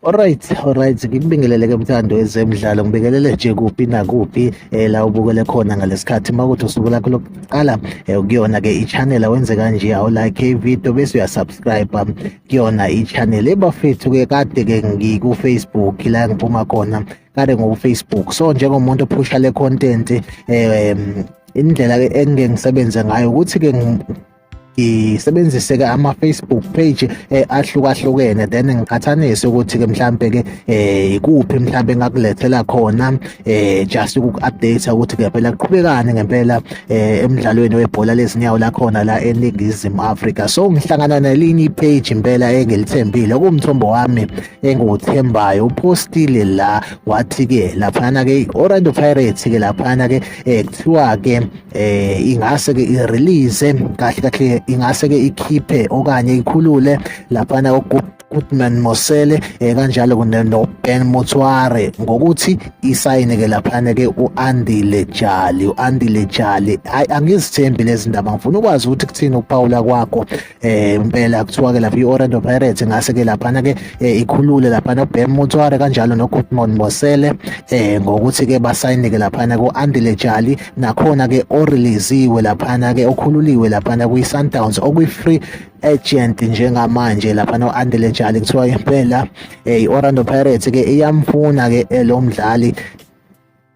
Alright, ngikubingelele ke mthando wezemidlalo, ngibingelele nje kuphi nakuphi la ubukele khona ngalesikhathi. Uma kuthi usuku lakho lokuqala kuyona ke i-channel, awenze kanje, awulike i-video bese uyasubscribe kuyona i-channel. Ebafethu ke kade ke ngiku-Facebook la ngiphuma khona kade ngoku-Facebook, so njengomuntu ophusha le content, indlela ke engike ngisebenze ngayo ukuthi ke ngisebenzise-ke ama-Facebook page ahlukahlukene, then ngiqhathanise ukuthi-ke mhlampe-ke ikuphi mhlampe engakulethela khona, just ukuku-update ukuthi ngempela kuqhubekani ngempela emdlalweni webhola lezinyawo lakhona la eNingizimu Afrika. So ngihlangana nelinye ipage impela engilithembile, okuwumthombo wami engiwuthembayo. Upostile la wathi-ke laphana-ke i-Orlando Pirates-ke laphana-ke kuthiwa-ke ingase ke irelease, kahle kahle ingase ke ikhiphe okanye ikhulule laphana uGoodman Mosele, kanjalo no Ben Motshwari, ngokuthi isayine ke laphana ke uAndile Jali. uAndile Jali, hayi, angizithembi lezi ndaba, ngifuna ukwazi ukuthi kuthini ukuphawula kwakho. Impela kuthiwa ke lapha i-Orlando Pirates ngase ke laphana ke ikhulule laphana uBen Motshwari kanjalo noGoodman Mosele, ngokuthi ke basayine ke laphana ku-Andile Jali, nakhona ke oreleasiwe laphana ke, okhululiwe laphana kwi-Sundowns, okwi-free agent njengamanje laphana u-Andile Jali. Kuthiwa impela i-Orlando Pirates ke iyamfuna ke lo mdlali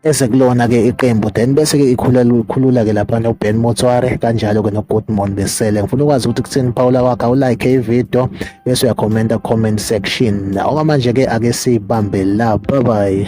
eze kulona ke iqembu, then bese ke ikhulula ke laphana uBen Motshwari kanjalo ke noGoodman Mosele. Ngifuna ukwazi ukuthi kuthini phawula kwakho. Awulike ivideo bese uyakhomenta comment section. Okwamanje ke ake sibambe la, bye bye.